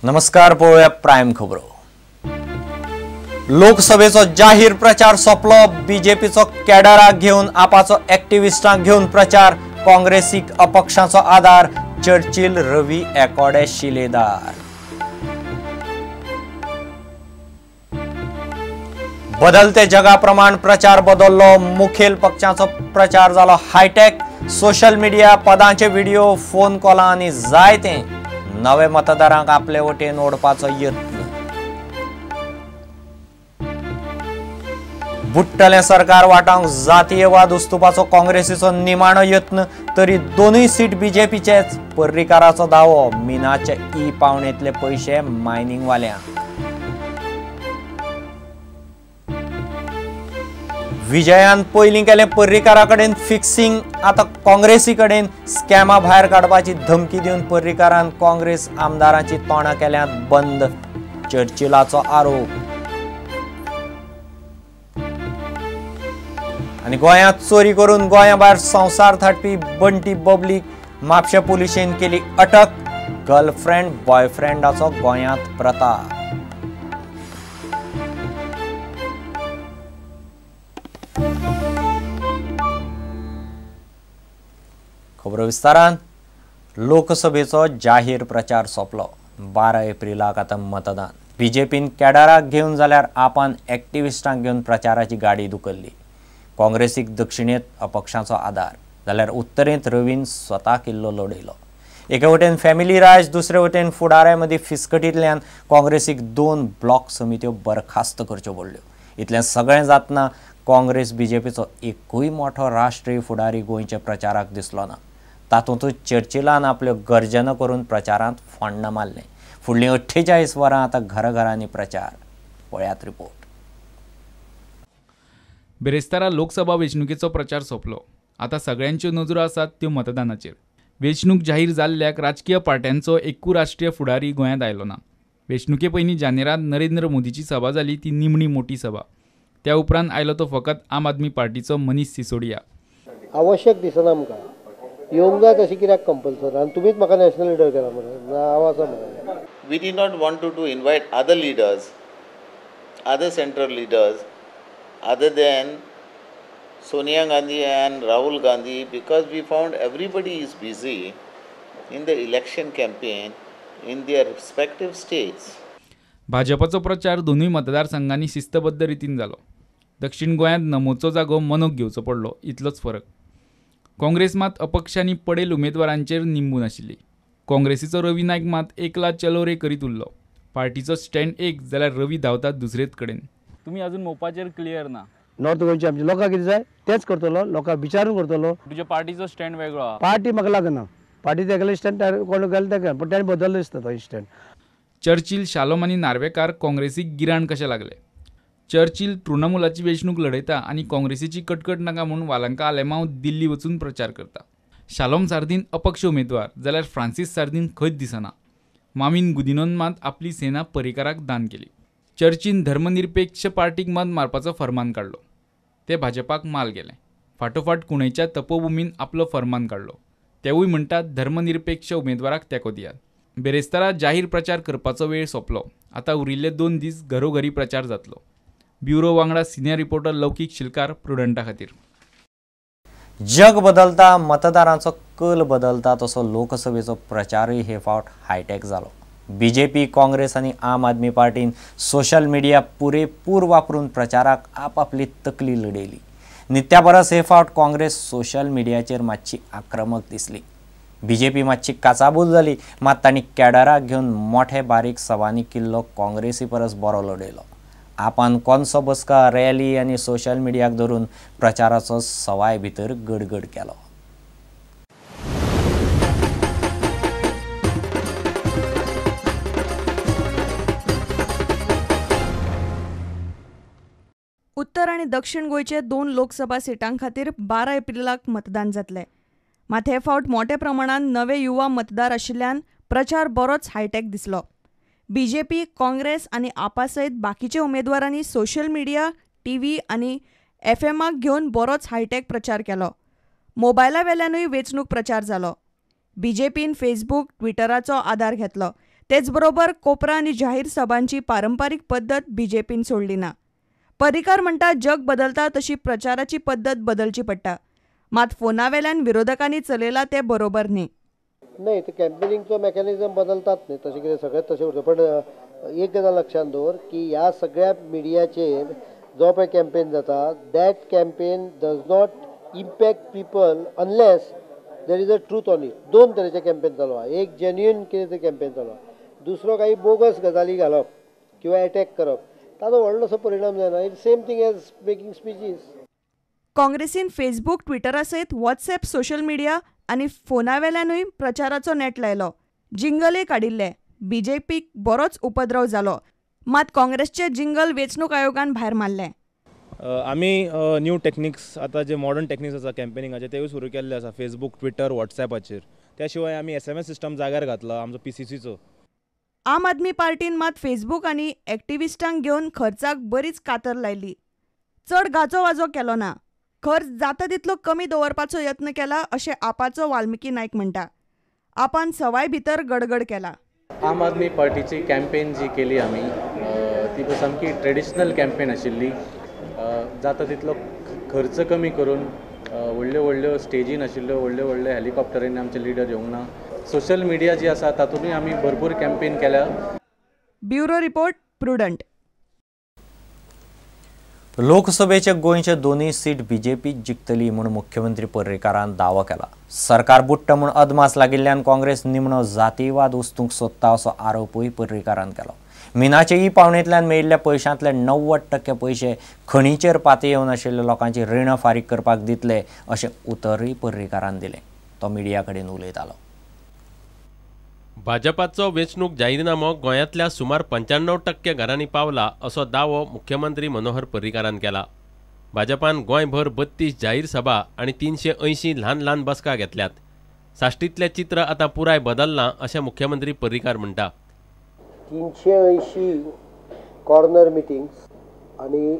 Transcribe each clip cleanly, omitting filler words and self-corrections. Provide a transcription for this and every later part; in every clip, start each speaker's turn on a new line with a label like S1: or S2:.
S1: नमस्कार, पळोवया प्रायम खबरो। लोकसभेचो जाहीर प्रचार सोंपलो। बीजेपीचो कॅडराक घेवन आपाचो एक्टिविस्टांक घेवन प्रचार, काँग्रेसीक अपक्षांचो आदार, चर्चिल रवी एकोडे शिलेदार। बदलते जगा प्रमाण प्रचार बदललो। मुखेल पक्षांचो प्रचार जालो हायटेक, सोशल मिडिया, पदांचे व्हिडिओ, फोन कॉलां आनी जायते नवे मतदारांक आपले वटेन ओडपाचो यत्न। बुडटलें सरकार वाटावंक जातीयवाद उस्तुपाचो काँग्रेसीचो निमाणो यत्न, तरी दोनूय सीट बीजेपीचेच। पर्रीकाराचो दावो, मिनाचे ई पावणेंतले पयशे मायनिंगवाल्यांक। विजयान पयलीं केलें पर्रीकारा कडेन फिक्सिंग, आतां काँग्रेसी कडेन स्कॅमा भायर काडपाची धमकी दिवन पर्रीकारान काँग्रेस आमदारांची तोंडां केल्यांत बंद, चर्चिलाचो आरोप। आनी गोंयांत चोरी करून गोंया भायर संवसार थाटपी बंटी बबलीक म्हापशें पुलिशेन केली अटक, गर्लफ्रेंड बॉयफ्रेंडाचो गोंयांत प्रताप। खबरो विस्तारान। लोकसभेचो जाहीर प्रचार सोंपलो। 12 एप्रिलाक आतां मतदान। बीजेपीन कॅडराक घेवन जाल्यार आपान एक्टिविस्टांक घेवन प्रचाराची गाडी धुकल्ली। काँग्रेसीक दक्षिणेंत अपक्षांचो आदार जाल्यार उत्तरेंत रवीन स्वता किल्लो लडयलो। एके वटेन फॅमिली राज, दुसरे वटेन फुडाऱ्यां मदीं फिसकटींतल्यान काँग्रेसीक 2 ब्लॉक समित्यो बरखास्त करच्यो पडल्यो। इतलें सगळें जातना काँग्रेस बीजेपीचो एकूय मोठो राष्ट्रीय फुडारी गोंयच्या प्रचाराक दिसलो ना। तातूंतच चर्चिलान आपल्यो गर्जना करून प्रचारांत फोण्णां मारलें। फुडलीं 48 वरां आतां घराघरांनी प्रचार। पळयात रिपोर्ट।
S2: बिरेस्तारा लोकसभा वेंचणुकेचो प्रचार सोंपलो। आतां सगळ्यांच्यो नजरो आसात त्यो मतदानाचेर। वेंचणूक जाहीर जाल्ल्याक राजकीय पार्ट्यांचो एकूय राष्ट्रीय फुडारी गोंयांत आयलो ना। वेंचणुके पयलीं जानेरांत नरेंद्र मोदीची सभा जाली ती निमणी मोटी सभा। त्या उपरांत आयलो तो फकत आम आदमी पार्टीचो मनीष सिसोडिया।
S3: आवश्यक दिसना आमकां येवंक जाय तशें कित्याक कंपल्सरी, आनी तुमीच म्हाका नॅशनल लिडर केला म्हणून हांव आसा म्हणून।
S4: We did not want to invite other leaders, other central leaders other than Sonia Gandhi and Rahul Gandhi, because we found everybody is busy in the election campaign in their respective states.
S2: भाजपाचो प्रचार दोनूय मतदारसंघांनी शिस्तबद्ध रितीन जालो। दक्षिण गोंयांत नमोचो जागो मनोक घेवचो पडलो इतलोच फरक। काँग्रेस मात अपक्षांनी पडेल उमेदवारांचेर निंबून आशिल्ली। काँग्रेसीचो रवी नायक मात एकला चलो रे करीत उरलो। पार्टीचो स्टँड एक जाल्यार रवी धांवता दुसरेच कडेन। तुमी अजून मोपाचेर क्लियर ना।
S3: नॉर्थ गोंयचे आमचे लोकांक कितें जाय तेंच करतलो, लोकांक विचारून करतलो।
S2: तुज्या पार्टीचो स्टँड वेगळो।
S3: पार्टी म्हाका लागना, पार्टी तेगेले स्टँड कोण गेले तेका, पूण ताणें बदललो दिसता तो स्टँड।
S2: चर्चिल, शालोम आनी नार्वेकार काँग्रेसीक गिराण कशें लागले। चर्चिल तृणमूलाची वेंचणूक लढयता आनी काँग्रेसीची कटकट नाका म्हूण वालंका आलेमांव दिल्ली वचून प्रचार करता। शालोम सार्दीन अपक्ष उमेदवार जाल्यार फ्रांसीस सार्दीन खंयच दिसना। मामीन गुदिनोन मात आपली सेना पर्रीकाराक दान केली। चर्चीन धर्मनिरपेक्ष पार्टीक मत मारपाचो फरमान काडलो, ते भाजपाक माल गेलें। फाटोफाट कुणेच्या तपोभूमीन आपलो फरमान काडलो, तेवूय म्हणटात धर्मनिरपेक्ष उमेदवाराक तेंको दियात। बिरेस्तारा जाहीर प्रचार करपाचो वेळ सोंपलो। आतां उरिल्ले 2 दीस घरोघरी प्रचार जातलो। ब्युरो वांगडा सिनियर रिपोर्टर लौकीक शिलकार, प्रुडंटा खातीर।
S1: जग बदलता, मतदारांचो कल बदलता, तसो लोकसभेचो प्रचारूय हे फावट हायटेक जालो। बीजेपी, काँग्रेस आनी आम आदमी पार्टीन सोशल मिडिया पुरेपूर वापरून प्रचाराक आपापली तकली लडयली। नित्या परस हे फावट काँग्रेस सोशल मिडियाचेर मातशी आक्रमक दिसली। बीजेपी मातशी काचाबूल जाली, मात तांणी कॅडराक घेवन मोठे बारीक सभांनी किल्लो काँग्रेसी परस बरो लडयलो। आपान कोनसो बसका, रॅली आनी सोशल मिडियाक धरून प्रचाराचो सवाय भितर गडगड केलो।
S5: उत्तर आनी दक्षिण गोंयचे 2 लोकसभा सिटां खातीर 12 एप्रिलाक मतदान जातलें। मात हे फावट मोठ्या प्रमाणान नवे युवा मतदार आशिल्ल्यान प्रचार बरोच हायटेक दिसलो। बीजेपी, काँग्रेस आनी आपा सयत बाकीच्या उमेदवारांनी सोशल मिडिया, टीव्ही आनी एफएमाक घेवन बरोच हायटेक प्रचार केलो। मोबायला वेल्यानूय वेंचणूक प्रचार जालो। बीजेपीन फेसबूक, ट्विटराचो आदार घेतलो तेचबरोबर कोपरा आनी जाहीर सभांची पारंपारीक पद्दत बीजेपीन सोडली ना. पर्रीकार म्हणटा जग बदलता तशी प्रचाराची पद्दत बदलची पडटा, मात फोनावेल्यान विरोधकांनी चलयला तें बरोबर न्ही.
S3: नाही ते कॅम्पेनिंगचो मेकॅनिझम बदलतात न्ही, तशें कितें सगळें तशें उरता. पण एक गजाल लक्षांत दवर की ह्या सगळ्या मिडियाचेर जो पळय कॅम्पेन जाता that campaign does not impact people unless there is a truth on it. दोन तरेचे कॅम्पेन चालू आहा, एक जेन्युइन कितें तरी कॅम्पेन चालू आहा, दुसरो काही बोगस गजाली घालप किंवा एटॅक करप, ताजो व्हडलोसो परिणाम जायना. It same thing as making speeches.
S5: काँग्रेसीन फेसबूक, ट्विटरा सयत व्हॉट्सएप, सोशल मिडिया आनी फोनावेल्यानूय प्रचाराचो नेट लायलो. जिंगलय काडिल्ले. बीजेपीक बरोच उपद्रव जालो, मात काँग्रेसचे जिंगल वेंचणूक आयोगान भायर मारले.
S6: आमी न्यू टेक्निक्स आतां जे मॉडर्न टेक्निक्स आसा कॅम्पेनिंगाचे तेवूय सुरू केल्ले आसा फेसबूक, ट्विटर, व्हॉट्सएपाचेर. त्या शिवाय आमी SMS system जाग्यार घातला आमचो PCCचो.
S5: आम आदमी पार्टीन मात फेसबूक आनी एक्टिविस्टांक घेवन खर्चाक बरीच कातर लायली. चड गाजोवाजो केलो ना, खर्च जाता तितलो कमी दवरपाचो यत्न केला अशें आपाचो वाल्मिकी नायक म्हणटा. आपान सवाय भितर गडगड केला.
S7: आम आदमी पार्टीची कॅम्पेन जी केली आमी ती सामकी ट्रेडिशनल कॅम्पेन आशिल्ली. जाता तितलो खर्च कमी करून, व्हडल्यो व्हडल्यो स्टेजी नाशिल्ल्यो, व्हडल्यो व्हडल्यो हेलिकॉप्टरीन आमचे लिडर येवंक ना. सोशल मिडिया जी आसा तातूंतय आमी भरपूर कॅम्पेन केल्या.
S5: Bureau report, Prudent.
S1: लोकसभेचे गोंयचे दोनूय सीट बीजेपी जिखतली म्हूण मुख्यमंत्री पर्रीकारान दावो केला. सरकार बुडटा म्हूण अदमास लागिल्ल्यान काँग्रेस निमणो जातीवाद उस्तूंक सोदता असो आरोपूय पर्रीकारान केलो. मिनाचे ई पावणेंतल्यान मेळिल्ल्या पयशांतले 90% पयशे खणीचेर पातयेवन आशिल्ल्या लोकांची रिणां फारीक करपाक दितले अशें उतरूय पर्रीकारान दिलें. तो मिडिया कडेन उलयतालो.
S8: भाजपाचो वेंचणूक जाहीरनामो गोंयांतल्या सुमार 95% घरांनी पावला असो दावो मुख्यमंत्री मनोहर पर्रीकारान केला. भाजपान गोंयभर 32 जाहीर सभा आनी 380 ल्हान ल्हान बसका घेतल्यात. साश्टींतलें चित्र आतां पुराय बदल्लां अशें मुख्यमंत्री पर्रीकार म्हणटा.
S3: 380 कॉर्नर मिटिंग्स आनी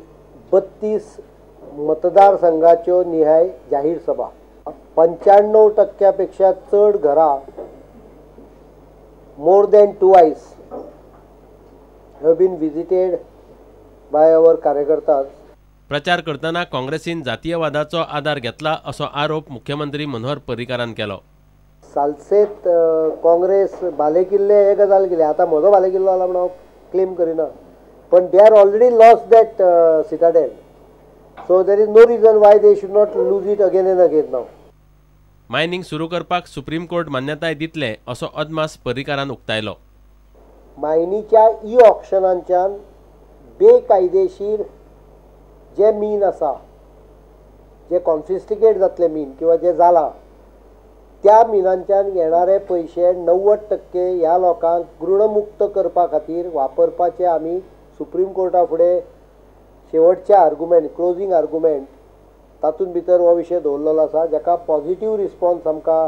S3: 32 मतदारसंघाच्यो निहाय जाहीर सभा, 95% पेक्षा चड घरां more than twice have been visited by our कार्यकर्तास.
S8: प्रचार करतना काँग्रेसीन जातीयवादाचो आदार घेतला असो आरोप मुख्यमंत्री मनोहर पर्रीकारान केलो.
S3: सालसेत काँग्रेस बालेकिल्ले हे गजाल केली, आतां म्हजो बालेकिल्लो जाला म्हूण हांव क्लेम करिना, पण they are already lost that citadel, so there is no reason why they should not lose it again and again now.
S8: Mining सुरू करपाक सुप्रीम कोर्ट मान्यताय दितले असो अदमास पर्रीकारान उक्तायलो.
S3: मायनीच्या ई ऑक्शनांच्यान बेकायदेशीर जे मीन आसा, जे कॉन्फिस्टिकेट जातले मीन किंवा जे जाला त्या मिनांच्यान येणारे पयशे 90% ह्या लोकांक ऋणमुक्त करपा खातीर वापरपाचे आमी सुप्रीम कोर्टा फुडें शेवटचे आर्गुमेंट, क्लोजींग आर्गुमेंट तातूंत भितर हो विशय दवरलेलो आसा, जाका पॉझिटीव रिस्पॉन्स आमकां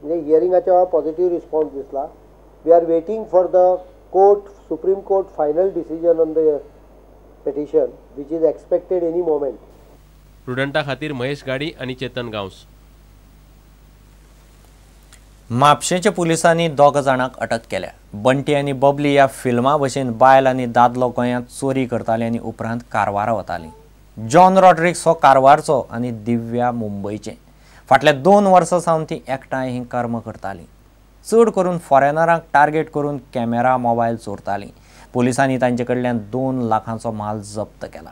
S3: म्हणजे हियरिंगाच्या वेळार पॉझिटीव रिस्पॉन्स दिसला. We are waiting for the court, supreme court final decision on the petition which is expected any moment.
S8: प्रुडंटा खातीर महेश गाडी आनी चेतन गांवस.
S1: म्हापशेंच्या पुलिसांनी 2 जाणांक अटक केल्या. बंटी आनी बबली ह्या फिल्मा भशेन बायल आनी दादलो गोंयांत चोरी करताले आनी उपरांत कारवारा वताली. जॉन रॉड्रिक्स हो कारवारचो आनी दिव्या मुंबयचें. फाटल्या 2 वर्सां सावन ती एकठांय ही कर्म करताली. चड करून फॉरेनरांक टार्गेट करून कॅमेरा, मोबायल चोरताली. पुलिसांनी तांचे कडल्यान 2 लाखांचो माल जप्त केला.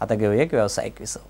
S1: आतां घेवया एक वेवसायीक विसव.